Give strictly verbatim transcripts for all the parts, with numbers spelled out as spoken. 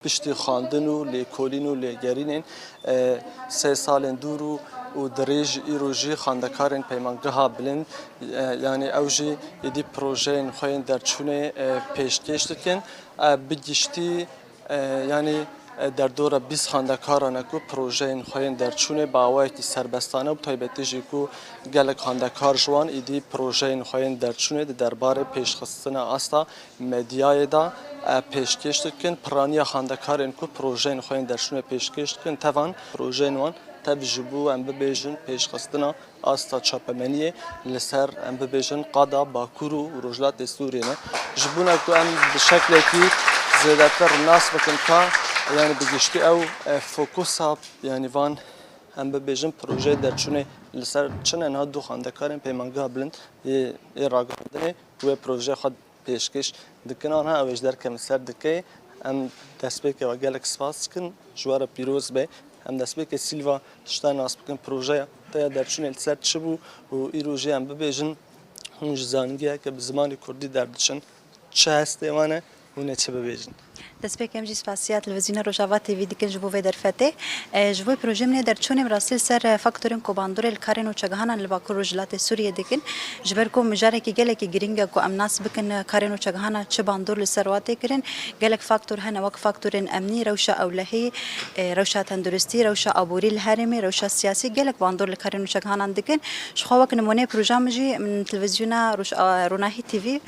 Piştî xwendin û lêkolîn û lêgerînên, e, sê salên dûr û, û dirêj, îro jî xwendekarên Peymangeha Bilind, e, yanî ew jî êdî projeyên xwe yên derçûnê, e, pêşkêş dikin. E, bi giştî, e, yanî, e, derdora bîst xwendekaran e ku projeyên xwe yên derçûnê bi awayekî serbestane û bi taybetî jî ku gelek xwendekar ji wan êdî projeyên xwe yên derçûnê di derbarê pêşxistina asta medyayê de, e, pêşkêş dikin. Piraniya xwendekarên ku projeyên xwe yên derçûnê pêşkêş dikin, tevan projeyên wan tev ji bo, em bibêjin, pêşxistina asta çapemeniyê li ser, em bibêjin, qada Bakur û Rojhilatê Sûriyê ne. Ji bona ku em bi şeklekî zêdetir nas bikin ka, yanî bi giştî ew, e, fokusa, yanî van, em bibêjin, projeyê derçûnê li ser çi ne, niha du xwendekarên Peymangeha Bilind ê, ê ragihandinê wê projeyê xwe pêşkêş dikin, anha ew ê ji derkevin ser dikeyê. Em destpêkê we gelek spas dikin, ji we re pîroz be. Em destpêkê Silva ji te nas bikin, projeya te ya derçûnê li ser çi bû û îro jî em bibêjin, hûn ji zanîngeheke bi zimanê kurdî derdiçin, çi hestê wan e, hûn ê çi bibêjin? Destpêkê em jî spasiya Televîzyona Rojava T V dikin ji bo vê derfetê. E, ji bo projeyê min ê derçûnê bi rastî li ser, e, faktorên ku bandorê li karên nûçegihanan li Bakur Rojhilatê Sûriyê dikin. Ji ber ku mijarekî gelekî girîng e ku em nas bikin, e, karên nûçegihana çi bandor li ser wa tê kirin. Gelek faktor hene, wek faktorên emnî, rewşa ewlehî, e, rewşa tenduristî, rewşa aborî li herêmê, rewşa siyasî, gelek bandor li karên nûçegihanan dikin. Ji xwe wek nimûneyê proja min jî, min Televîzyona Roj-, e, Ronahî T V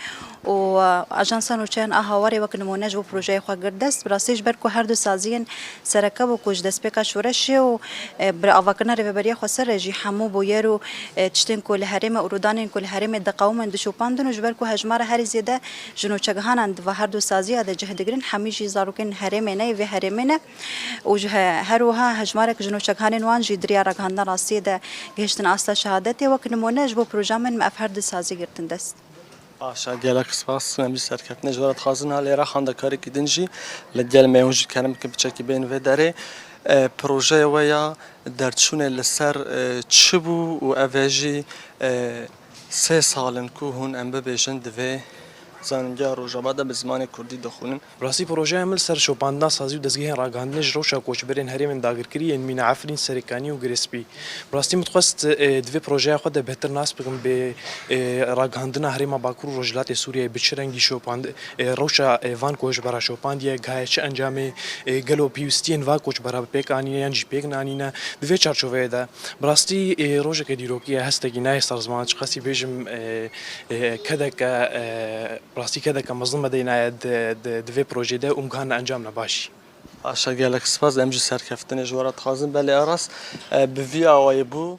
û, e, Ajansa Nûçeyan a Hawarê wek nimûne ji bo projeyê xwe girt dest. Bi rastî ji ber ku her du saziyên sereke bû ku ji destpêka şoreşê û, e, bi avakirina rêveberiya xweser re jî hemû bûyer û, e, tiştên ku li herêmê û rûdanên ku li herêmê diqewimin dişopandin û ji ber ku hejmara herî zêde ji nûçegihanan di va her du saziya de cih digirin, hemî jî zarokên herêmê ne, yê vê herêmê ne û ji he-, her wiha hejmarek ji nûçegihanên wan jî di riya ragihandina rastiyê de gihiştin asta şehadetê. Wek nimûne ji bo proja min me ev her du sazî girtin dest. Baş e, gelek spas. Em jî serkeftinê ji we re dixwazin. Ha lêra xwendekarekî din jî li gel me hûn jî kerem bikin piçekî bên vê derê. E, projeyê we ya derçûnê li ser, e, çi bû û ev e jî, e, sê sal in ku hûn, em bibêjin, di vê zanîngeha Rojava de bi zimanê kurdî dixwînin. Bi rastî projeya min li ser şopandina sazî û dezgehên ragihandinê ji rewşa koçberên herêmên dagirkirî yên mîna Efrîn, Serêkanî û Girê Spî. Bi rastî min dixwest, e, di vê projeyê xwe de bêhtir nas bikim bi, e, ragihandina herêma Bakur û Rojhilatê Sûriyeyê bi çi rengî şopand-, e, rewşa, e, van koçbera şopandiye, gihaye çi encamê, e, gelo pêwîstiyên van koçbera bi pêk anîne yan jî pêk nanîne. Di vê çarçoveyê de bi rastî, e, rojeke dîrokî ye, hestekî nayê ser ziman, çiqasî bêjim, e, e, kedeke, e, bi rastî kedeke mezin me deynaye di, di, di vê projeyê de û em gihane encamna baş. Baş e, gelek spas. Em jî serkeftinê ji we re dixwazin. Belê Aras, e, bi vî awayî bû.